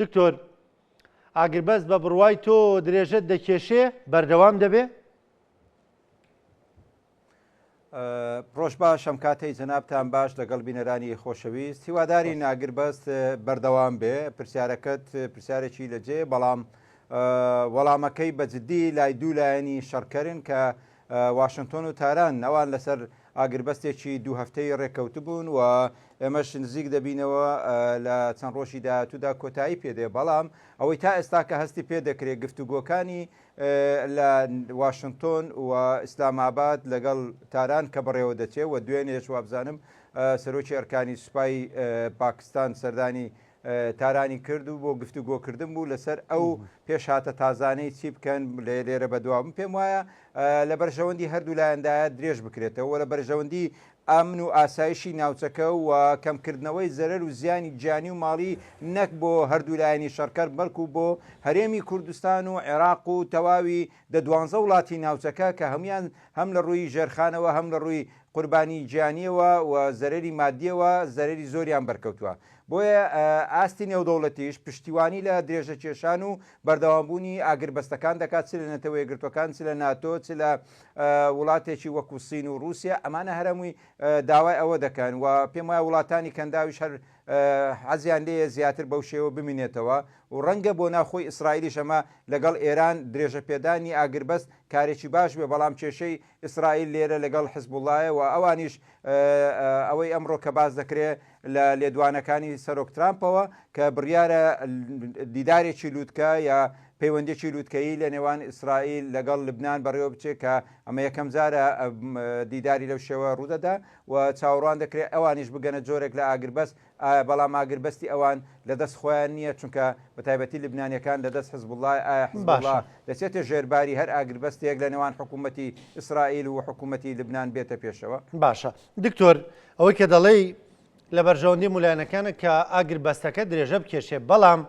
دکتۆر ئاگربەست بە بڕوای تۆ درێژە دەکێشێ بەردەوام دەبێ؟ ڕۆژ باش ئەم کاتەی جەنابتان باش لەگەڵ بینەرانی خۆشەویست هیواداری ناگربەست بەردەوام بێ پرسیارەکەت پرسیارێکی لەجێ بەڵام وەڵامەکەی بە جددی لای دوو لایەنی شەڕکەرن کە واشنتۆن و تاران ئەوان لەسەر ئاگربەستێکی دوو هەفتەی ڕێککەوتبوون و ئێمەش نزیک دەبینەوە لە چەند ڕۆژی داهاتوودا کۆتایی پێدێ بەڵام ئەوەی تا ئێستا کە هەستی پێ دەکرێت گفتوگۆکانی لە واشنتۆن و ئیسلامئاباد لەگەڵ تاران کە بەڕێوە دەچێ و دوێنێش وابزانم سەرۆکی ئەرکانی سوپای پاکستان سەردانی تارانی کرد و بۆ گفتوگۆکردن بوو لەسەر ئەو پێشهاتە تازانەی چی بکەن لێ لێرە بەدوا من پێم وایە لە بەرژەوەندی هەردوو لایەندایە درێژ بکرێتەوە و لە بەرژەوەندی ئەمن و ئاسایشی ناوچەکە و کەمکردنەوەی زەرەر و زیانی گیانی و ماڵی نەک بۆ هەردوو لایەنی شەڕکەر بەڵکو بۆ هەرێمی کوردستان و عێراق و تەواوی دە دوانزە وڵاتی ناوچەکە کە هەموویان هەم لە ڕووی ژێرخانەوە هەم لە ڕووی قوربانی گیانیەوە و زەرەری مادیەوە زەرەری زۆریان بەرکەوتووە. بۆیە ئاستی نێودەوڵەتیش پشتیوانی لە درێژەکێشان و بەردەوامبوونی ئاگربەستەکان دەکات چ لە نەتەوە یەکگرتووەکان چ لە ناتۆ چ لە وڵاتێکی وەکو سین و رووسیا ئەمانە هەر هەمووی داوای ئەوە دەکەن و پێم وایە وڵاتانی کەنداویش هەر حەزیان لێیە زیاتر بەو شێوە بمینێتەوە و ڕەنگە بۆ ناوخۆی ئیسرائیلیش ئەمە لەگەڵ ئێران درێژەپێدانی ئاگربەست کارێکی باش بێ بەڵام کێشەی ئیسرائیل لێرە لەگەڵ حزبوڵایە و ئەوانیش ئەوەی ئەمڕۆ کە باس دەکرێ لە لێدوانەکانی سەرۆک ترامپەوە کە بڕیارە دیدارێکی لووتکە یا پەیوەندێکی لووتکەیی لە نێوان ئیسرائیل لەگەڵ لبنان بەڕێوە بچێت کە ئەمە یەکەم جارە دیداری لەو شێوە ڕوودەدا و چاوەڕوان دەکرێت ئەوانیش بگەنە جۆرێک لە ئاگربەست ئایا بەڵام ئاگربەستی ئەوان لە دەست خۆیان نییە چونکە بە تایبەتی لبنانیەکان لە دەست حزبوڵڵایە ئایا حزبوڵڵا باشە. دەچێتە ژێرباری هەر ئاگربەستێک لە نێوان حکوومەتی ئیسرائیل و حکوومەتی لبنان بێتە پێشەوە؟ باشە دکتۆر ئەوەی کە دەڵێی لە بەرژەوەندی مولایەنەکانە کە ئاگربەستەکە درێژە بکێشێ بەڵام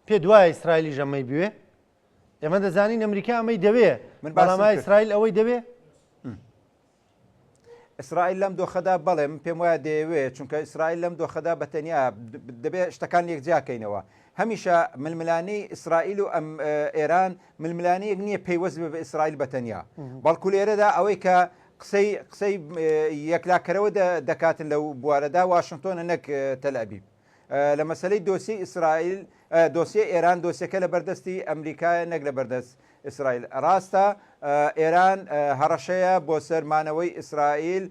پێت وایە ئیسرائیلیش ئەمەی بوێ؟ ئێمە دەزانین ئەمریکا ئەمەی دەوێ من بەڵام باسم ئایا کرد. ئیسرائیل ئەوەی دەوێ؟ ئیسرائیل لەم دۆخەدا بەڵێ من پێم وایە دەیەوێت چونکە ئیسرائیل لەم دۆخەدا بە تەنیا دەبێت شتەکان لێک جیاکەینەوە هەمیشە ململانێی ئیسرائیل و ئەم ئێران ململانێیەک نییە پەیوەست بێ بە ئیسرائیل بە تەنیا بەڵکو لێرەدا ئەوەی کە قسەی قسەی یەکلاکەرەوە دەکاتن لەو بوارەدا واشنگتۆنە نەک تەلئەبیب لە مەسەلەی دۆسیەی ئیسرائیل دۆسیەی ئێران دۆسیەکە لە بەردەستی ئەمریکایە نەک لە بەردەست ئیسرائیل ڕاستە ئێران هەڕەشەیە بۆ سەر مانەوەی ئیسرائیل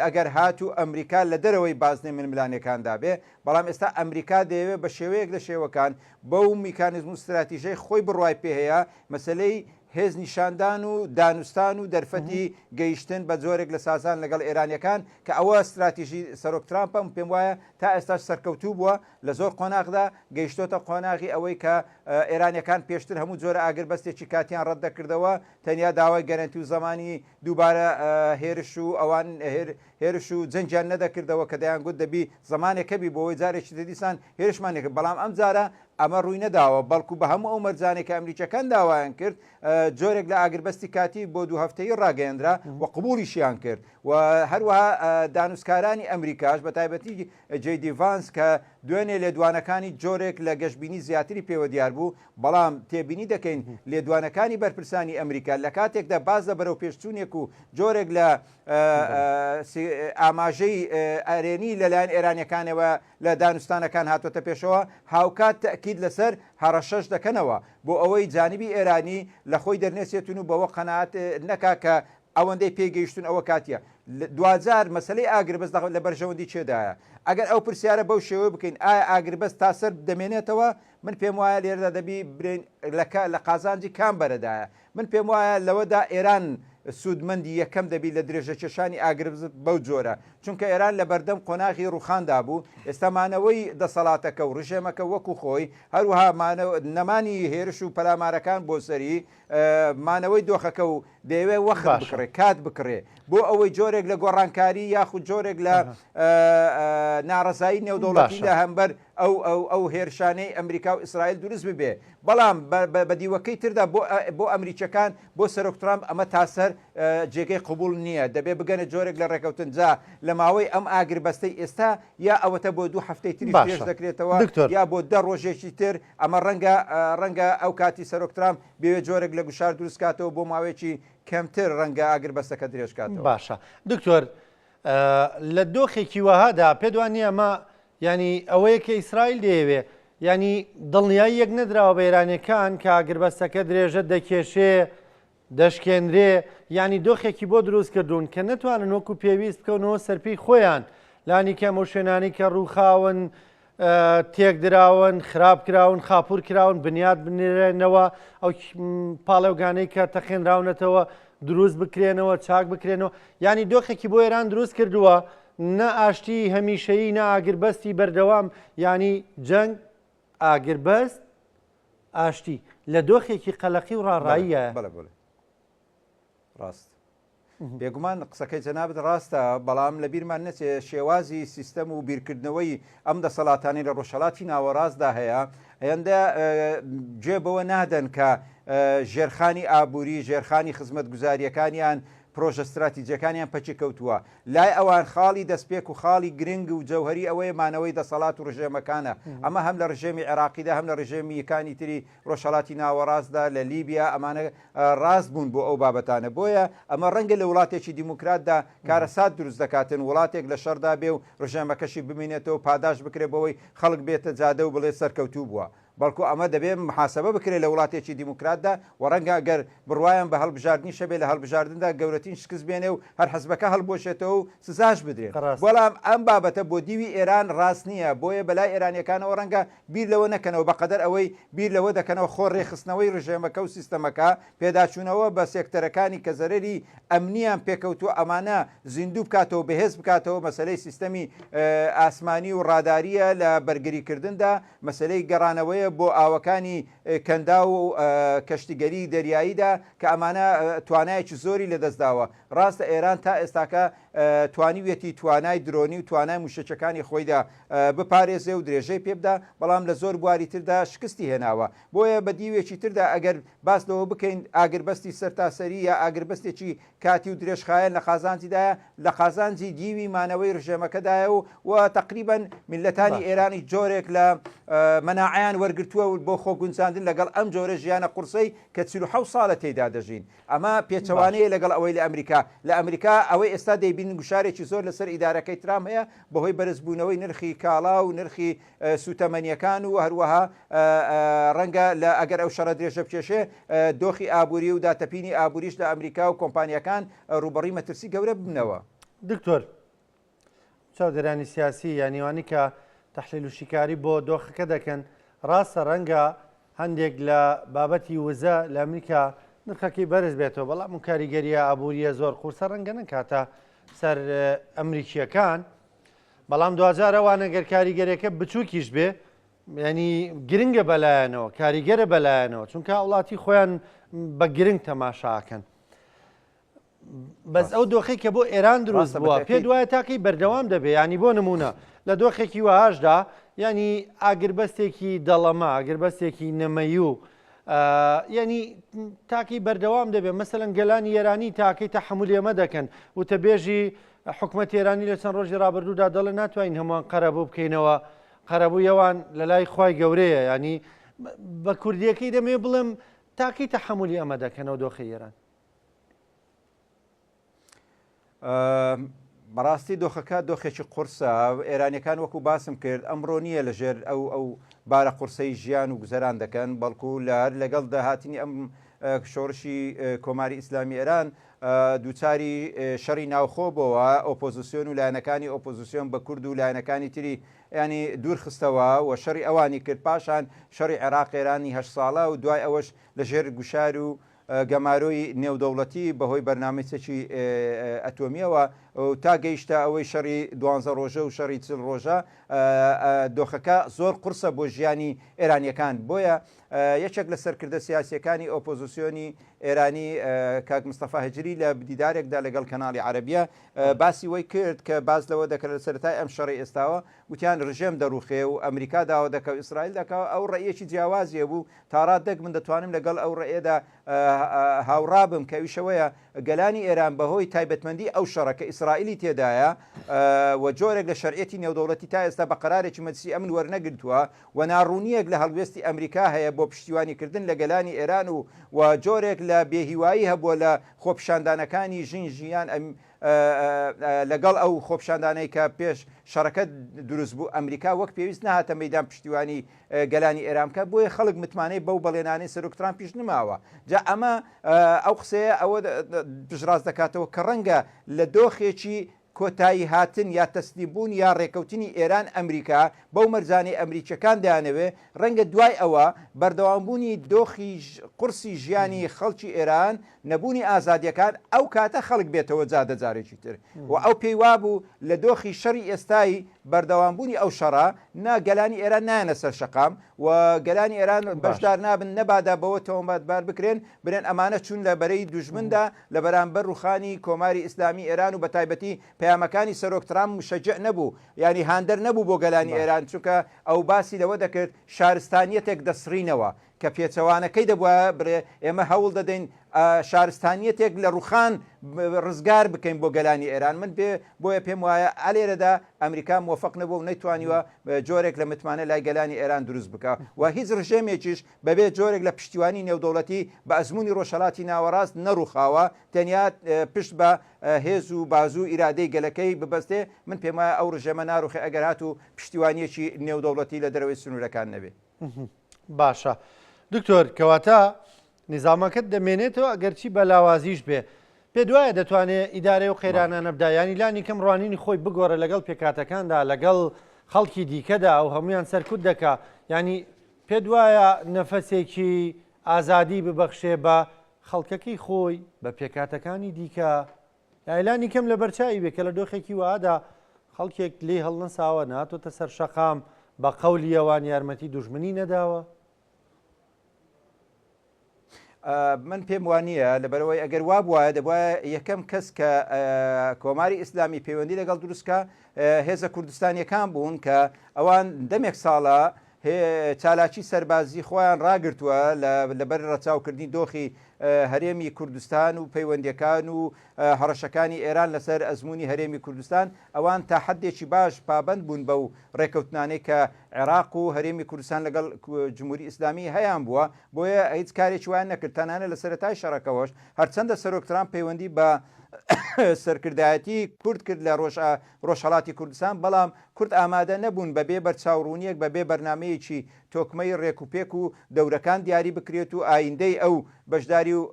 ئەگەر هاتوو ئەمریکا لە دەرەوەی بازنەی ململانێکاندا بێ بەڵام ئێستا ئەمریکا دەیەوێت بە شێوەیەک لە شێوەکان بەو میکانیزم و ستراتیژەی خۆی بڕوای پێ هەیە مەسەلەی هێز نیشاندان و دانوستان و دەرفەتی گەیشتن بە جۆرێک لە سازان لەگەڵ ئێرانیەکان کە ئەوە ستراتیژی سەرۆک ترامپە من پێم وایە تا ئێستاش سەرکەوتوو بووە لە زۆر قۆناغدا گەیشتۆتە قۆناغی ئەوەی کە ئێرانیەکان پێشتر هەموو جۆرە ئاگربەستێکی کاتیان ڕەت دەکردەوە تەنیا داوای گەرەنتی و زەمانی دووبارە هێرش و ئەوان هێرش و جەنگیان نەدەکردەوە کە دەیانگوت دەبی زەمانێک هەبی بۆ ئەوەی جارێکی تر دیسان هێرشمان نەکرد بەڵام ئەم جارە ئەمە ڕووی نەداوە بەڵکو بە هەموو ئەو مەرجانەی کە ئەمریکیەکان داوایان کرد جۆرێک لە ئاگربەستی کاتی بۆ دوو هەفتەیی ڕاگەیەندرا و قبوڵیشیان کرد و هەروەها دانوستکارانی ئەمریکاش بە تایبەتی جەی دی ڤانس کە دوێنێ لێدوانەکانی جۆرێک لە گەشبینی زیاتری پێوە دیار بوو، بەڵام تێبینی دەکەین لێدوانەکانی بەرپرسانی ئەمریکا لە کاتێکدا باس لە بەرەوپێشچوونێک و جۆرێک لە ئاماژەی ئەرێنی لەلایەن ئێرانیەکانەوە لە دانوستانەکان هاتۆتە پێشەوە، هاوکات تەئکید لەسەر هەڕەشەش دەکەنەوە بۆ ئەوەی جانبی ئێرانی لە خۆی دەرنەچێتن و بەوە قەناعەت نەکا کە ئەوەندەی پێی گەیشتوون ئەوە کاتیە. دواجار مەسەلەی ئاگربەست لە بەرژەوەندی کێدایە؟ ئەگەر ئەو پرسیارە بەو شێوەیە بکەین ئایا ئاگربەست تا سەر دەمێنێتەوە؟ من پێم وایە لێرەدا دەبی برێین لە قازانجی کام بەرەدایە؟ من پێم وایە لەوەدا ئێران سوودمەندی یەکەم دەبی لە درێژەکێشانی ئاگربەست بەو جۆرە، چونکە ئێران لە بەردەم قۆناغی ڕووخاندا بوو، ئێستا مانەوەی دەسەڵاتەکە و ڕژێمەکە وەکو خۆی، هەروەها نەمانی هێرش و پەلامارەکان بۆ سەری، مانەوەی دۆخەکە و دەیەوێت وەخت بکڕێ، کات بکڕێ بۆ ئەوەی جۆرێک لە گۆڕانکاری یاخود جۆرێک لە ناڕەزایی نێودەوڵەتی لە هەمبەر ئەو ئەو ئەو هێرشانەی ئەمریکا و ئیسرائیل دروست ببێ بەڵام بە دیوەکەی تردا بۆ بۆ ئەمریکیەکان بۆ سەرۆک ترامپ ئەمە تاسەر جێگەی قبوڵ نییە دەبێ بگەنە جۆرێک لە ڕێکەوتن جا لە لە ماوەی ئەم ئاگربەستەی ئێستا یا ئەوەتە بۆ دوو هەفتەی تریش درێژ باشە دەکرێتەوە دکتۆر. یا بۆ دە ڕۆژێکی تر، ئەمە ڕەنگە ڕەنگە ئەو کاتی سەرۆک ترامپ بێوێت جۆرێک لە گوشار دروست کاتەوە بۆ ماوەیەکی کەمتر ڕەنگە ئاگربەستەکە درێژ کاتەوە. باشە دکتۆر لە دۆخێکی وەهادا پێت وا نییە ئەمە یانی ئەوەیە کە ئیسرائیل دەیەوێ یانی دڵنیایی یەک نەدراوە بە ئێرانیەکان کە ئاگربەستەکە درێژە دەکێشێ دەشکێنرێ یانی دۆخێکی بۆ دروست کردوون کە نەتوانن وەکو پێویست بکەونەوە سەرپێی خۆیان لانی کەم ئەو شوێنانی کە ڕووخاون تێکدراون، خراپ کراون، خاپوور کراون، بنیات بنرێنەوە، ئەو پاڵێوگانەی کە تەقێنراونەتەوە دروست بکرێنەوە، چاک بکرێنەوە. یانی دۆخێکی بۆ ئێران دروست کردووە، نە ئاشتی هەمیشەیی، نە ئاگربەستی بەردەوام، یانی جەنگ، ئاگربەست، ئاشتی لە دۆخێکی قەلەقی و ڕاڕاییە. بەڵێ بەڵێ ڕاست. بێگومان قسەکەی جەنابت ڕاستە، بەڵام لەبیرمان نەچێ شێوازی سیستەم و بیرکردنەوەی ئەم دەسەڵاتانەی لە ڕۆژهەڵاتی ناوەڕاستدا هەیە، هێندە گوێ بەوە نادەن کە ژێرخانی ئابووری، ژێرخانی خزمەتگوزارییەکانیان، پرۆژە ستراتیجیەکانیان پەکی کەوتووە. لای ئەوان خاڵی دەستپێک و خاڵی گرنگ و جەوهەری ئەوەیە مانەوەی دەسەڵات و ڕژێمەکانە. ئەمە هەم لە ڕژێمی عێراقیدا هەم لە ڕژێمییەکانی تری ڕۆژهەڵاتی ناوەڕاستدا، لە لیبیا، ئەمانە ڕاست بوون بۆ ئەو بابەتانە. بۆیە ئەمە ڕەنگە لە وڵاتێکی دیموکراتدا کارەسات دروست دەکاتن، وڵاتێک لە شەڕدا بێ و ڕژێمەکەشی بمینێتەوە و پاداشت بکرێت بەوەی خەڵک بێتە جادە و بڵێ سەرکەوتوو بووە. بەڵکو ئەمە دەبێ محاسەبە بکرێت لە وڵاتێکی دیموکراتدا و ڕەنگە گەر بڕوایان بە هەڵبژاردنیش هەبێ لە هەڵبژاردندا گەورەترین شکست بێنێ و هەر حزبەکە هەڵبوەشێتەوە و سزاش بدرێن. بەڵام ئەم بابەتە بۆ دیوی ئێران ڕاست نییە، بۆیە بەلای ئێرانییەکانەوە ڕەنگە بیر لەوە نەکەنەوە بەقەدەر ئەوەی بیر لەوە دەکەنەوە خۆ رێکخستنەوەی رژێمەکە و سیستەمەکە، پێداچوونەوە بە سێکتەرەکانی کە زەرەری ئەمنییان پێکەوتووە ئەمانە زیندوو بکاتەوە بەهێز بکاتەوە، مەسەلەی سیستەمی ئاسمانی و رادارییە لە بەرگریکردندا، مەسەلەی گەڕانەوەیە بۆ ئاوەکانی کەنداو و کەشتیگەری دەریاییدا کە ئەمانە توانایەکی زۆری لەدەستداوە. راستە ئێران تا ئێستاکە توانیویەتی توانای درۆنی و توانای موشەکەکانی خۆیدا بپارێزێ و درێژەی پێبدا، بەڵام لە زۆر بواری تردا شکستی هێناوە. بۆیە بە دیوێکی تردا ئەگەر باس لەوە بکەین ئاگربەستی سەرتاسەری یا ئاگربەستێکی کاتی و درێژخایەن لە قازانجیدایە، لە قازانجی دیوی مانەوەی رژێمەکەدایە و و تەقریبەن میللەتانی ئێرانیش جۆرێک لە مەناعەیان وەرگرتووە بۆ خۆگونجاندن لەگەڵ ئەم جۆرە ژیانە قورسەی کە 47 ساڵە تێیدا دەژین. ئەمە پێچەوانەیە لەگەڵ ئەوەی لە ئەمریکا. لە ئەمریکا ئەوەی ئێستا دەیبینین گوشارێکی زۆر لەسەر ئیدارەکەی ترامپ هەیە بەهۆی بەرزبوونەوەی نرخی کاڵا و نرخی سووتەمەنییەکان و هەروەها ڕەنگە لە ئەگەر ئەو شەڕە درێژە بکێشێ دۆخی ئابووری و داتەپینی ئابووریش لە ئەمریکا و کۆمپانیاکان ڕووبەڕووی مەترسی گەورە ببنەوە. دکتۆر، چاودێرانی سیاسی یان ئەوانەی کە تەحلیل و شیکاری بۆ دۆخەکە دەکەن، ڕاستە ڕەنگە هەندێک لە بابەتی وزە لە ئەمریکا نرخەکەی بەرز بێتەوە، بەڵام ئەو کاریگەرییە ئابوورییە زۆر قورسە ڕەنگە نەکاتە سەر ئەمریکییەکان، بەڵام دواجار ئەوان ئەگەر کاریگەریەکە بچووکیش بێ ینی گرنگە بەلایەنەوە کاریگەرە بەلایەنەوە چونکە هاوڵاتی خۆیان بە گرنگ تەماشاکەن. بەس ئەو دۆخەی کە بۆ ئێران دروست بووە پێت وایە تاکەی بەردەوام دەبێ ینی بۆ نمونە لە دۆخێکی وەهاشدا ینی ئاگربەستێکی دەڵەمە ئاگربەستێکی نەمەی و ینی تاکی بەردەوام دەبێت مەسەلەن گەلانی ئێرانی تاکەی تەحملی ئەمە دەکەن وتەبێژی حکومەت ئێرانی لە چەند ڕۆژی ڕابردوودا دەڵێ ناتوانین هەمووان قەرەبوو بکەینەوە قەرەبوو یەوان لە لای خوای گەورەیە ینی بە کوردیەکەی دەمێ بڵێم تاکەی تەحملی ئەمە دەکەنەوە دۆخی ئێران بەڕاستی دۆخەکە دۆخێکی قورسە ئێرانیەکان وەکو باسم کرد ئەمڕۆ نییە لەژێر ئەو ئەو بارە قورسەی ژیان و گوزەران دەکەن بەڵکو لە هەر لەگەڵ داهاتنی ئەم شۆڕشی کۆماری ئیسلامی ئێران دووچاری شەڕی ناوخۆ بۆوە ئۆپۆزیسیۆن و لایەنەکانی ئۆپۆزیسیۆن بە کورد و لایەنەکانی تری ینی دوور خستەوە و شەڕی ئەوانی کرد پاشان شەڕی عێراق ئێرانی هە ساڵە و دوای ئەوەش لەژێر گوشار و گەمارۆی نێودەوڵەتی بەهۆی بەرنامەی چەکی ئەتۆمییەوە و تا گەیشتە ئەوەی شەڕی دوانزە ڕۆژە و شەڕی چل ڕۆژە دۆخەکە زۆر قورسە بۆ ژیانی ئێرانیەکان بۆیە یەکێک لە سەرکردە سیاسیەکانی ئۆپۆزیسیۆنی. ئێرانی کاک مستەفا هجری لە دیدارێکدا لەگەڵ کەناڵی عەرەبیە باسی وەی کرد کە باس لەوە دەکرد لە سەرەتای ئەم شەڕی ئێستاوە وتیان ڕژێم دەڕوخێ و ئەمریکا داوا دەکا و ئیسرائیل دەکا ئەو ڕەئیەکی جیاوازی هەبوو تا ڕادەک من دەتوانم لەگەڵ ئەو ڕەئیەدا هاوڕا بم کە ئەویش ئەوەیە گەلانی ئێران بەهۆی تایبەتمەندی ئەو شەڕە کە ئیسرائیلی تێدایە و جۆرێک لە شەرعیەتی نێودەوڵەتی تا ئێستا بە قەرارێکی مەجلسی ئەمن وەرنەگرتووە و ناڕوونییەک لە هەڵوێستی ئەمریکا هەیە بۆ پشتیوانیکردن لە گەلانی ئێران و و جۆرێک لە بێهیوایی هەبووە لە خۆپیشاندانەکانی ژن ژیان لەگەڵ ئەو خۆپیشاندانەی کە پێش شەڕەکە دروست بوو ئەمریکا وەک پێویست نەهاتە مەیدان پشتیوانی گەلانی ئێران بکات بۆیە خەڵک متمانەی بەو بەڵێنانەی سەرۆک ترامپیش نماوە جا ئەمە ئەو قسەیە ئەوە پشتڕاست دەکاتەوە کە ڕەنگە لە دۆخێکی کۆتایی هاتن یا تەسلیم بوون یا ڕێکەوتنی ئێران ئەمریکا بەو مەرجانەی ئەمریکیەکان دەیانەوێ ڕەنگە دوای ئەوە بەردەوامبوونی دۆخی قورسی ژیانی خەڵکی ئێران نەبوونی ئازادیەکان ئەو کاتە خەڵک بێتەوە جادە جارێکی تر و ئەو پێی وابوو لە دۆخی شەڕی ئێستای بەردەوامبوونی ئەو شەڕە نا گەلانی ئێران نایەنە سەر شەقام و گەلانی ئێران بەشدار نابن نەبادا بەوە تۆمەتبار بکرێن برێن ئەمانە چوون لە بەرەی دوژمندا لە بەرامبەر ڕوخانی کۆماری ئیسلامی ئێران و بەتایبەتی پەیامەکانی سەرۆک ترامپ مشەجع نەبوو یانی هاندەر نەبوو بۆ گەلانی ئێران چونکە ئەو باسی لەوە دەکرد شارستانیەتێک دەسڕینەوە کە پێچەوانەکەی دەبوایە بڵێ ئێمە هەوڵ دەدەین شارستانیەتێک لە ڕوخان ڕزگار بکەین بۆ گەلانی ئێران من پێ بۆیە پێم وایە ئالێرەدا ئەمریکا مۆفق نەبوو و نەیتوانیوە جۆرێک لە متمانە لای گەلانی ئێران دروست بکە و هیچ ڕژێمێکیش بەبێ جۆرێک لە پشتیوانی نێودەوڵەتی بە ئەزموونی ڕۆژهەڵاتی ناوەڕاست نەڕوخاوە تەنیا پشت بە هێز و بازوو ئیرادەی گەلەکەی ببەستێ من پێم وایە ئەو ڕژێمە ناڕوخێ ئەگەر هاتوو پشتیوانیەکی نێودەوڵەتی لە دەرەوەی سنوورەکان نەبێ. باشە دکتۆر کەواتە نیزامەکەت دەمێنێتەوە ئەگەرچی بە لاوازیش بێ پێت وایە دەتوانێ ئیدارەی و قەیرانانە بدا یانی لانی کەم ڕوانینی خۆی بگۆڕێ لەگەڵ پێکهاتەکاندا لەگەڵ خەڵکی دیکەدا ئەو هەمویان سەرکوت دەکا یانی پێت وایە نەفەسێکی ئازادی ببەخشێ بە خەڵکەکەی خۆی بە پێکهاتەکانی دیکە یانی لانی کەم لەبەرچاوی بێ کە لە دۆخێکی وەهادا خەڵکێک لێی هەڵنەساوە، نەهاتۆتە سەر شەقام، بە قەولی ئەوان یارمەتی دوژمنی نەداوە. من پێم وانییە، لەبەرئەوەی ئەگەر وابوایە دەبوایە یەکەم کەس کە کۆماری ئیسلامی پەیوەندی لەگەڵ دروستکا هێزە کوردستانیەکان بوون کە ئەوان دەمێک ساڵە چالاکی سەربازی خۆیان ڕاگرتووە لەبەر ڕەچاوکردنی دۆخی هەرێمی کوردستان و پەیوەندیەکان و هەڕەشەکانی ئێران لەسەر ئەزموونی هەرێمی کوردستان، ئەوان تا حەدێکی باش پابەند بوون بەو ڕێکەوتنانەی کە عێراق و هەرێمی کوردستان لەگەڵ جمهوری ئیسلامی هەیان بووە، بۆیە هیچ کارێکی وایان نەکرد، تەنانەت لە سەرەتای شەڕەکەوەش هەرچەندە سەرۆک ترامپ پەیوەندی بە سەرکردایەتی کورد کرد لە ڕۆژهەڵاتی کوردستان، بەڵام کورد ئامادە نەبوون بە بێ بەرچاوڕوونییەک، بە بێ بەرنامەیەکی تۆکمەی ڕێکوپێک و دەورەکان دیاری بکرێت و ئایندەی ئەو بەشداری و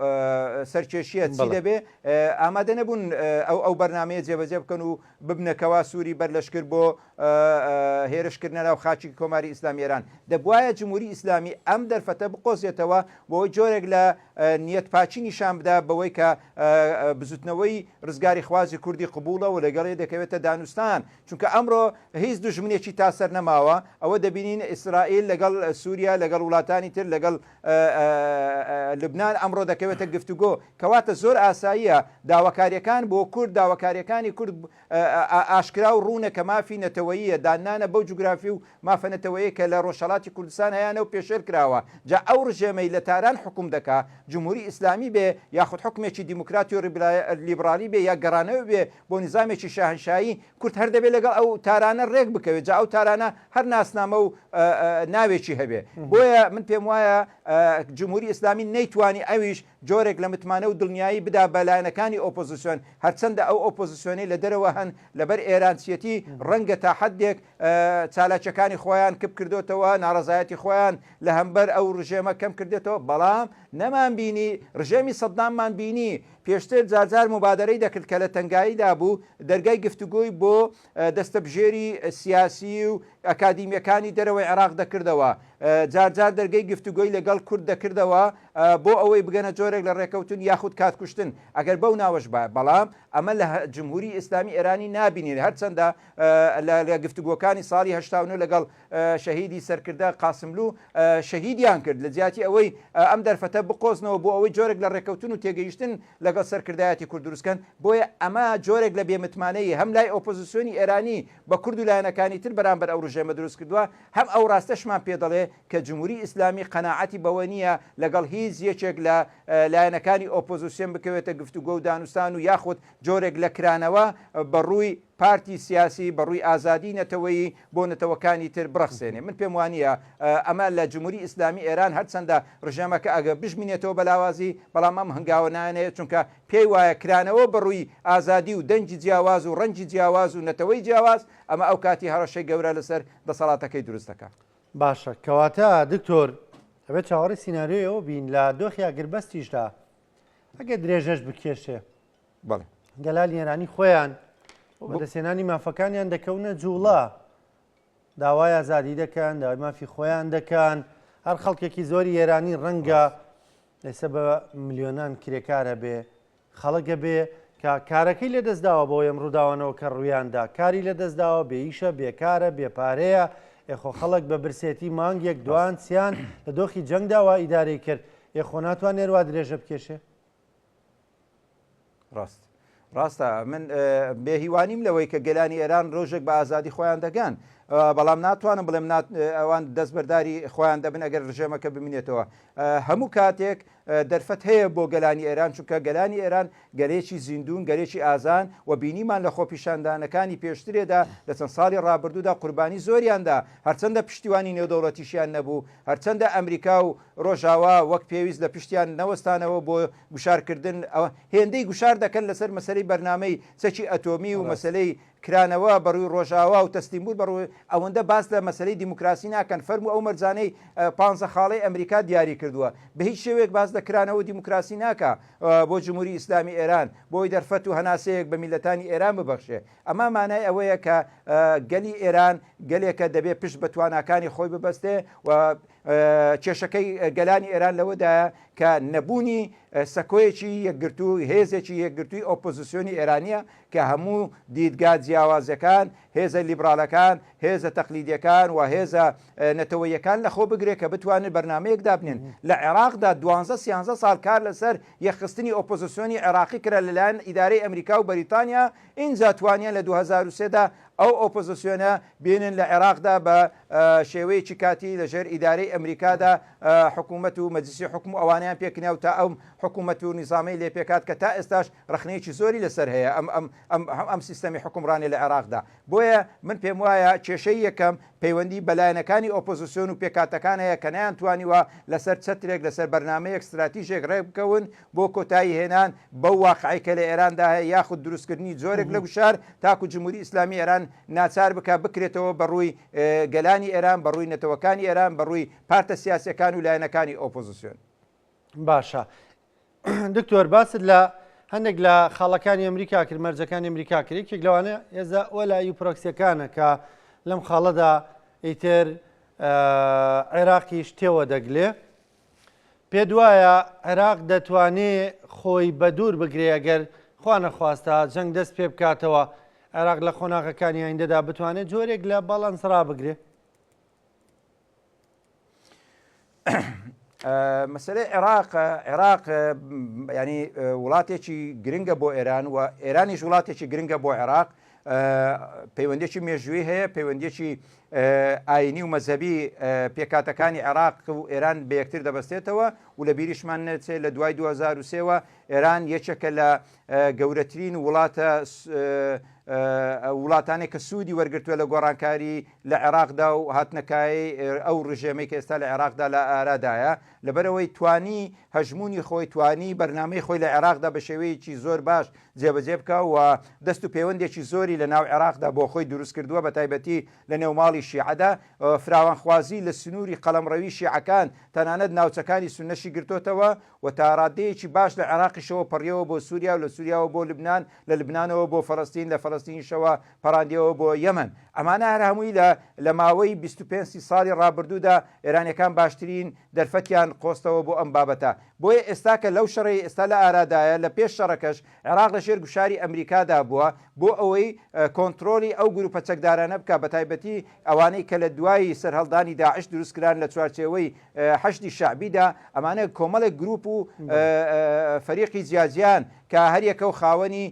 سەرکێشییە چی دەبێ، ئامادە نەبوون ئەو ئەو بەرنامەیە جێبەجێ بکەن و ببنە کەوا سووری بەر لەشکر بۆ هێرش کردنە ناو خاکی کۆماری ئیسلامی ئێران. دەبوایە جمهوری ئیسلامی ئەم دەرفەتە بقۆزێتەوە بۆ ئەوەی جۆرێک لە نیەت پاکی نیشان بدا بەوەی کە بزوتنەوەی ڕزگاریخوازی کوردی قبوڵە و لەگەڵی دەکەوێتە دانوستان چونکە ئەمڕۆ هیچ دوژمنێکی تا سەر نەماوە ئەوە دەبینین ئیسرائیل لەگەڵ سوریا لەگەڵ وڵاتانی تر لەگەڵ لوبنان ئەمڕۆ دەکەوێتە گفتوگۆ کەواتە زۆر ئاساییە داواکاریەکان بۆ کورد داواکاریەکانی کورد ئاشکرا و ڕوونە کە مافی نەتەوەییە، داننانە بەو جوگرافی و مافە نەتەوەیەی کە لە ڕۆژهەڵاتی کوردستان هەیانە و پێشێل کراوە. جا ئەو ڕژێمەی لە تاران حوکم دەکا، جمهوری ئیسلامی بێ یاخود حوکمێکی دیموکراتی و لیبڕالی بێ یا گەڕانەوە بێ بۆ نیزامێکی شاهنشایی، کورد هەر دەبێ لەگەڵ ئەو تارانە ڕێک بکەوێ، جا ئەو تارانە هەر ناسنامە و ناوێکی هەبێ. بۆیە من پێم وایە جمهوری ئیسلامی نەیتوانی ئەویش جۆرێک لە متمانە و دڵنیایی بدا بە لایەنەکانی ئۆپۆزسیۆن، هەرچەندە ئەو ئۆپۆزسیۆنەی لە دەرەوە هەن لەبەر ئێرانچیەتی ڕەنگە تا حەدێک چالاکیەکانی خۆیان کپ کردۆتەوە، ناڕەزایەتی خۆیان لە هەمبەر ئەو ڕژێمە کەم کردێتەوە، بەڵام نەمان بینی، ڕژێمی سەداممان بینی پێشتر جارجار موبادەرەی دەکرد کە لە تەنگاییدا بوو دەرگای گفتوگۆی بۆ دەستەبژێری سیاسی و ئەکادیمیەکانی دەرەوەی عێراق دەکردەوە. جار جار دەرگەی گفتوگۆی لەگەڵ کورد دەکردەوە بۆ ئەوەی بگەنە جۆرێک لە ڕێکەوتن یاخود کات کوشتن ئەگەر بەو ناوەش بایە، بەڵام ئەمە لە جمهوری ئیسلامی ئێرانی نابینین هەرچەندە لە گفتوگۆکانی ساڵی 89 لەگەڵ شەهیدی سەرکردە قاسملوو شەهیدیان کرد لە جیاتی ئەوەی ئەم دەرفەتە بقۆزنەوە بۆ ئەوەی جۆرێک لە ڕێکەوتن و تێگەیشتن لەگەڵ سەرکردایەتی کورد دروستکەن بۆیە ئەمە جۆرێک لە بێمتمانەیی هەم لای ئۆپۆزیسیۆنی ئێرانی بە کورد و لایەنەکانی تر بەرامبەر ئەو ڕژێمە دروست کردووە هەم ئەو ڕاستەشمان پێ دەڵێ کە جمهوری ئیسلامی قەناعەتی بەوە نییە لەگەڵ هیچ یەکێک لە لایەنەکانی ئۆپۆزیسیۆن بکەوێتە گفتوگۆ و دانوستان و یاخود جۆرێک لە کرانەوە بە ڕووی پارتی سیاسی بە ڕووی ئازادی نەتەوەیی بۆ نەتەوەکانی تر بڕەخسێنێ. من پێم وانییە ئەمە لە جمهوری ئیسلامی ئێران هەرچەندە ڕژێمەکە ئەگەر بشمینێتەوە بە لاوازی بەڵام ئەم هەنگاوە نانێ چونکە پێی وایە کرانەوە بە ڕووی ئازادی و دەنگی جیاواز و ڕەنگی جیاواز و نەتەوەی جیاواز ئەمە ئەو کاتی هەڕەشەی گەورە لەسەر دەسەڵاتەکەی دروست دەکا. باشە کەواتە دکتۆر ئەبێت چاوەڕێی سیناریۆی ئەوە بین لە دۆخی ئاگربەستیشدا ئەگەر درێژەش بکێشێ بەڵێ. گەلانی ئێرانی خۆیان بەدەستهێنانی مافەکانیان دەکەونە جوڵە داوای ئازادی دەکەن داوای مافی خۆیان دەکەن هەر خەڵکێکی زۆری ئێرانی ڕەنگە ئێستا بە ملیۆنان کرێکار هەبێ خەڵک هەبێ کە کارەکەی لەدەستداوە بەوەی ئەم ڕووداوانەوە کە ڕوویاندا کاری لەدەستداوە بێ ئیشە بێکارە بێ پارەیە ئێخۆ خەڵک بە برسێتی مانگێک دوان سیان لە دۆخی جەنگدا وا ئیدارەی کرد ئێخۆ ناتوانێت وا درێژە بکێشێ. ڕاست ڕاستە من بێ هیوانیم لەوەی کە گەلانی ئێران ڕۆژێک بە ئازادی خۆیان دەگەن بەڵام ناتوانم بڵێم ئەوان دەستبەرداری خۆیان دەبن ئەگەر ڕژێمەکە بمینێتەوە هەموو کاتێک دەرفەت هەیە بۆ گەلانی ئێران چونکە گەلانی ئێران گەلێکی زیندون گەلێکی ئازان و بینیمان لە خۆپیشاندانەکانی پێشترێدا لە چەند ساڵی ڕابردوودا قوربانی زۆریاندا هەرچەندە پشتیوانی نێودەوڵەتیشیان نەبوو هەرچەندە ئەمریکا و ڕۆژاوا وەک پێویست لە پشتیان نەوەستانەوە بۆ گوشارکردن، ئەوە هێندەی گوشار دەکەن لەسەر مەسەلەی بەرنامەی چەکی ئەتۆمی و مەسەلەی کرانەوە بەڕووی ڕۆژاوا و تەسلیمبوون بەڕووی ئەوەندە باس لە مەسەلەی دیموکراسی ناکەن، فەرموو ئەو مەرجانەی پانزە خاڵەی ئەمریکا دیاری کردووە بە هیچ شێوەیەک باس لە کرانەوە و دیموکراسی ناکا بۆ جمهوری ئیسلامی ئێران بۆی دەرفەت و هەناسەیەک بە میللەتانی ئێران ببەخشێ. ئەمە مانای ئەوەیە کە گەلی ئێران گەلێکە دەبێ پشت بە تواناکانی خۆی ببەستێ و کێشەکەی گەلانی ئێران لەوەدایە کە نەبوونی سەکۆیەکی یەکگرتوو، هێزێکی یەکگرتووی ئۆپۆزسیۆنی ئێرانییە کە هەموو دیدگا جیاوازەکان، هێزە لیبراڵەکان، هێزە تەقلیدیەکان و هێزە نەتەوەییەکان لەخۆ بگرێت کە بتوانن بەرنامەیەک دابنێن. لە عێراقدا دوانزە سیانزە ساڵ کار لەسەر یەکخستنی ئۆپۆزسیۆنی عێراقی کرا لەلایەن ئیدارەی ئەمریکا و بەریتانیا، ئینجا توانیان لە 2003 دا ئەو ئۆپۆزسیۆنە بێنن لە عێراقدا بە شێوەیەکی کاتی لە ژێر ئیدارەی ئەمریکادا حکوومەت و مەجلسی حوکم و ئەوانەیان پێکنیا و تا ئەو حکوومەت و نیزامەی لێ پێکات کە تا ئێستاش ڕەخنەیەکی زۆری لەسەر هەیە ئەم ئەم ئەم ئەم سیستەمی حوکمڕانی لە عێراقدا. بۆیە من پێم وایە کێشەی یەکەم پەیوەندی بە لایەنەکانی ئۆپۆزسیۆن و پێکهاتەکان هەیە کە نەیانتوانیوە لەسەر چەترێک، لەسەر بەرنامەیەک، ستراتیژێک ڕێکبکەون بۆ کۆتایی هێنان بەو واقعەی کە لە ئێراندا هەیە یاخود دروستکردنی جۆرێک لە گوشار تاکو جمهوری ئیسلامی ئێران ناچار بکا بکرێتەوە بە ڕووی گەلانی ئێران، بە ڕووی نەتەوەکانی ئێران، بە ڕووی پارتە سیاسیەکان و لایەنەکانی ئۆپۆزسیۆن. باشە دکتۆر باست لە هەندێک لە خاڵەکانی ئەمریکا کرد مەرجەکانی ئەمریکا کرد یەکێک لەوانە هێزە وەلایی و پرۆکسیەکانە کە لەم خاڵەدا ئیتر عێراقیش تێوە دەگلێ پێت وایە عێراق دەتوانێ خۆی بەدوور بگرێ ئەگەر خوا نەخواستە جەنگ دەست پێ بکاتەوە عێراق لە قۆناغەکانی ئایندەدا بتوانێت جۆرێک لە باڵانس ڕابگرێ؟ مەسەلەی عێراق عێراق ینی وڵاتێکی گرنگە بۆ ئێران و ئێرانیش وڵاتێکی گرنگە بۆ عێراق پەیوەندێکی مێژووی هەیە پەیوەندێکی ئاینی و مەزهەبی پێکاتەکانی عێراق و ئێران بە یەکتر دەبەستێتەوە و لە بیریشمان نەچێت لە دوای 2023ەوە ئێران یەکێکە لە گەورەترین وڵاتە وڵاتانێک کە سوودی وەرگتووە لە گۆڕانکاری لە عێراقدا و هاتنەکای ئەو ڕژێمەی کە ئێستا لە عێراقدا لە ئارادایە لەبەرەوەی توانی هەژمونی خۆی توانی بەرنمەی خۆی لە عێراقدا بە شێوەیەکی زۆر باش جێبەجێ بکا و دەست و پێوەندێکی زۆری لە ناو عێراقدا بۆ خۆی دروست کردووە بە تایبەتی لە نێو ماڵی ماڵی شیعەدا، فراوانخوازی لە سنووری قەڵەمڕەوی شیعەکان، تەنانەت ناوچەکانی سوننەشی گرتۆتەوە و تاڕاددەیەکی باش لە عێراقیشەوە پەڕیەوە بۆ سووریا و لە سووریاوە بۆ لوبنان، لە لوبنانەوە بۆ فەلەستین، لە فەلەستینیشەوە پەڕاندیەوە بۆ یەمەن. ئەمانە هەر هەمووی لە لە ماوەی 25 سی ساڵی ڕابردوودا ئێرانیەکان باشترین دەرفەتیان قۆستەوە بۆ ئەم بابەتە. بۆیە ئێستا کە لەو شەڕەی ئێستا لە ئارادایە، لە پێش شەڕەکەش عێراق لە ژێر گوشاری ئەمریکادا بووە بۆ ئەوەی کۆنترۆلی ئەو گروپە چەکدارانە بکات بەتایبەتی ئەوانەی کە لە دوای سەرهەڵدانی داعش دروستکران لە چوارچێوەی حەشدی شەعبیدا، ئەمانە کۆمەڵێک گروپ و فەریقی جیاجیان کە هەریەکە و خاوەنی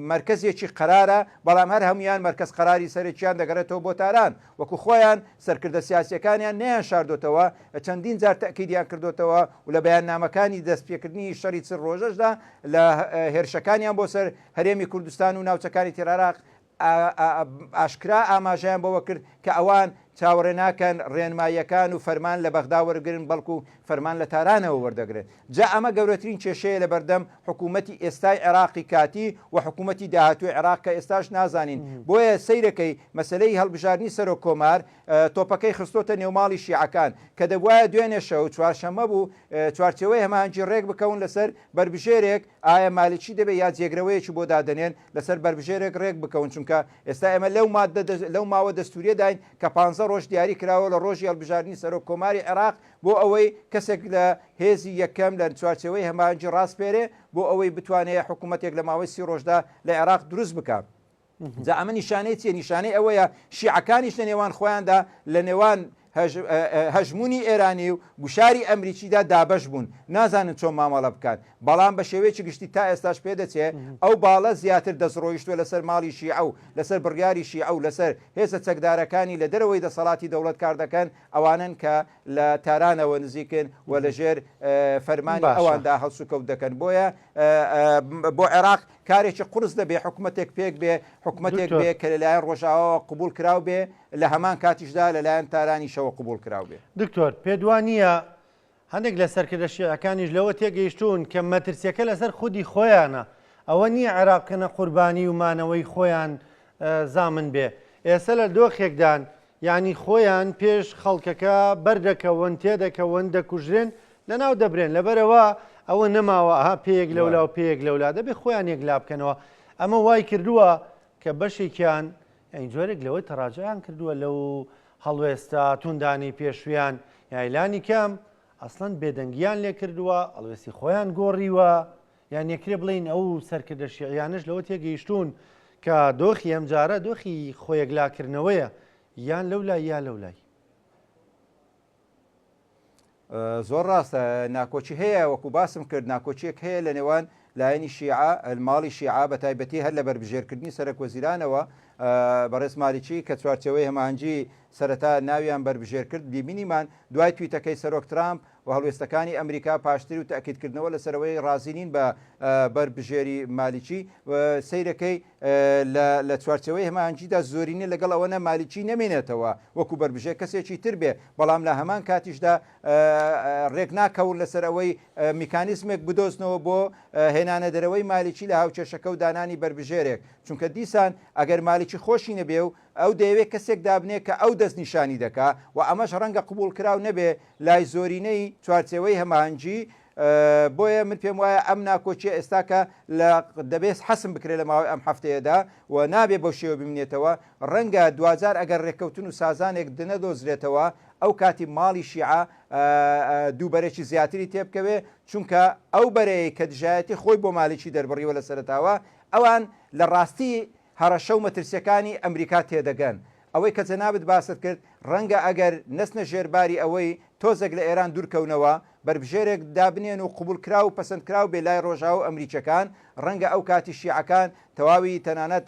مەرکەزێکی قەرارە، بەڵام هەر هەموویان مەرکەز قەراری سەرەکیان دەگەڕێتەوە بۆ تاران، وەکو خۆیان سەرکردە سیاسیەکانیان نەیان شاردۆتەوە، چەندین جار تەئکیدیان کردۆتەوە و لە بەیاننامەکانی دەستپێکردنی شەڕی چل ڕۆژەشدا لە هێرشەکانیان بۆ سەر هەرێمی کوردستان و ناوچەکانی تر عێراق ئاشکرا ئاماژەیان بەوە کرد کە ئەوان چاوەڕێ ناکەن ڕێنماییەکان و فەرمان لە بەغدا وەربگرن بەڵکو فەرمان لە تارانەوە وەردەگرن. جا ئەمە گەورەترین کێشەیە لەبەردەم حکوومەتی ئێستای عێراقی کاتی و حکوومەتی داهاتووی عێراق کە ئێستاش نازانین. بۆیە سەیرەکەی مەسەلەی هەڵبژاردنی سەرۆک کۆمار تۆپەکەی خستۆتە نێوماڵی شیعەکان کە دەبوایە دوێنێ شەو چوارشەممە بوو چوارچێوەی هەماهەنگی ڕێک بکەون لەسەر بەربژێرێک ئایا مالکی دەبێت یا جێگرەوەیەکی بۆ دادەنێن لەسەر بەربژێرێک ڕێک بکەون چونکە ئێستا ئێمە لەو ماددە لەو ماوە دەستوریەداین کە پانزە ڕۆژ دیاری کراوە لە ڕۆژی هەڵبژاردنی سەرۆک کۆماری عێراق بۆ ئەوەی کەسێک لە هێزی یەکەم لە چوارچێوەی هەماهەنگی ڕاسپێرێ بۆ ئەوەی بتوانێ حکوومەتێک لە ماوەی 30 ڕۆژدا لە عێراق دروست بکا. جا ئەمە نیشانەی چیە؟ نیشانەی ئەوەیە شیعەکانیش لە نێوان خۆیاندا لە نێوان هەژموونی ئێرانی و گوشاری ئەمریکیدا دابەش بوون، نازانن چۆن مامەڵە بکەن، بەڵام بە شێوەیەکی گشتی تا ئێستاش پێدەچێ ئەو باڵە زیاتر دەستڕۆیشتووە لەسەر ماڵی شیعە و لەسەر بڕیاری شیعە و لەسەر هێزە چەکدارەکانی لە دەرەوەی دەسەڵاتی دەوڵەت کار دەکەن، ئەوانەن کە لە تارانەوە نزیکن و لەژێر فەرمانی ئەواندا هەڵسوکەوت دەکەن، بۆیە بۆ عێراق کارێکی قورس دەبێ حکومەتێک پێک بێ، حکومەتێک بێ کە لەلایەن ڕۆژئاواوە قبوڵ کراو بێ، لە هەمان کاتیشدا لەلایەن تارانیشەوە قبوڵ کراو بێ. دکتۆر، پێت وا نییە هەندێک لە سەرکردە شیعەکانیش لەوە تێگەیشتوون کە مەترسییەکە لەسەر خودی خۆیانە، ئەوە نییە عێراق بکەنە قوربانی و مانەوەی خۆیان زامن بێ، ئێستا لە دۆخێکدان یانی خۆیان پێش خەڵکەکە بەردەکەون، تێدەکەون، دەکوژرێن، لەناو دەبرێن، لەبەرئەوە ئەوە نەماوە ئەها پێیەک لەولا و پێیەک لەولا، دەبێ خۆیان یەکلا بکەنەوە. ئەمە وای کردووە کە بەشێکیان یانی جۆرێک لەوەی تەڕاجعیان کردووە لەو هەڵوێستە توندانەی پێشوویان، یانی لانی کەم ئەسڵەن بێدەنگیان لێ کردووە، هەڵوێستی خۆیان گۆڕیوە. یان یەکرێ بڵێین ئەو سەرکردە شیعیانەش لەوە تێگەیشتوون کە دۆخی ئەمجارە دۆخی خۆیەکلاکردنەوەیە یان لەولای یا لەولای. زۆر ڕاستە ناکۆکی هەیە وەکو باسم کرد ناکۆکیەک هەیە لە نێوان لایەنی شیعە ماڵی شیعە بە تایبەتی هەر لە بەربژێرکردنی سەرەک وەزیرانەوە بەڕێز مالیکی کە چوارچێوەی هەماهەنگی سەرەتا ناویان بەربژێر کرد بینیمان دوای تویتەکەی سەرۆک ترامپ و هەڵوێستەکانی ئەمریکا پاشتر و تەئکیدکردنەوە لەسەر ئەوەی ڕازی نین بە بەربژێری مالیکی و سەیرەکەی لە لە چوارچێوەی هەماهەنگیدا زۆرینە لەگەڵ ئەوە نە مالیکی نەمێنێتەوە وەکو بەربژێر کەسێکی تر بێ بەڵام لە هەمان کاتیشدا ڕێک ناکەون لەسەر ئەوەی میکانیزمێک بدۆزنەوە بۆ هێنانە دەرەوەی مالیکی لە هاوکێشەکە و دانانی بەربژێرێک چونکە دیسان ئەگەر مالیکی خۆشی نەبێ و ئەو دەیەوێ کەسێک دابنێ کە ئەو دەستنیشانی دەکا و ئەمەش ڕەنگە قبوڵکراو نەبێ لای زۆرینەی چوارچێوەی هەماهەنگی، بۆیە من پێم وایە ئەم ناکۆکیە ئێستاکە لە دەبێت حەسم بکرێت لە ماوەی ئەم هەفتەیەدا و نابێ بەو شێوە بمینێتەوە، ڕەنگە دواجار ئەگەر ڕێککەوتن و سازانێک دنەدۆزرێتەوە ئەو کاتی ماڵی شیعە دووبەرەکی زیاتری تێبکەوێ، چونکە ئەو بەرەیەی کە دژایەتی خۆی بۆ مالیکی دەربڕیوە لە سەرەتاوە ئەوان لە ڕاستی هەڕەشە و مەترسیەکانی ئەمریکا تێدەگەن. ئەوەی کە جەنابت باست کرد، ڕەنگە ئەگەر نەچنە ژێر باری ئەوەی تۆزێک لە ئێران دوورکەونەوە، بەربژێرێک دابنێن و قبوڵکراو و پەسەندکراو بێ لای ڕۆژاوا و ئەمریکیەکان، ڕەنگە ئەو کاتی شیعەکان تەواوی تەنانەت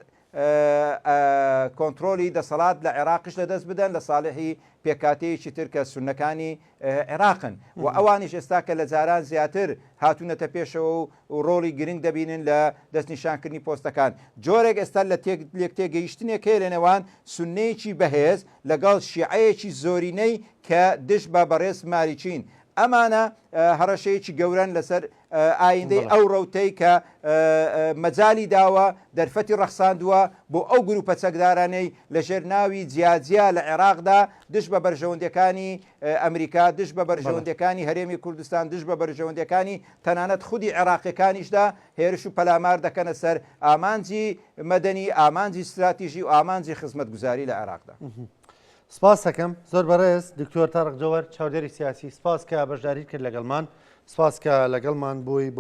کۆنترۆلی دەسەڵات لە عێراقیش لەدەست بدەن لە ساڵحی پێکهاتەیەکی تر کە سوننەکانی عێراقن و ئەوانیش ئێستا کە لە جاران زیاتر هاتوونەتە پێشەوە و و ڕۆڵی گرنگ دەبینن لە دەستنیشانکردنی پۆستەکان. جۆرێک ئێستا لە لێکتێگەیشتنێک هەیە لە نێوان سوننەیەکی بەهێز لەگەڵ شیعەیەکی زۆرینەی کە دژ بە بەڕێز مالیکین. ئەمانە هەڕەشەیەکی گەورەن لەسەر ئایندەی ئەو ڕەوتەی کە مەجالی داوە، دەرفەتی ڕەخساندووە بۆ ئەو گروپە چەکدارانەی لەژێر ناوی جیاجیا لە عێراقدا دژ بە بەرژەوەندیەکانی ئەمریکا، دژ بە بەرژەوەندیەکانی هەرێمی کوردستان، دژ بە بەرژەوەندیەکانی تەنانەت خودی عێراقیەکانیشدا هێرش و پەلامار دەکەنە سەر ئامانجی مەدەنی، ئامانجی ستراتیژی و ئامانجی خزمەتگوزاری لە عێراقدا. سپاست ئەکەم زۆر بەڕێز دکتۆر تارق جەوەر چاودێری سیاسی سپاس کە بەشداریت کرد لەگەڵمان سپاس کە لەگەڵمان بووی بۆ.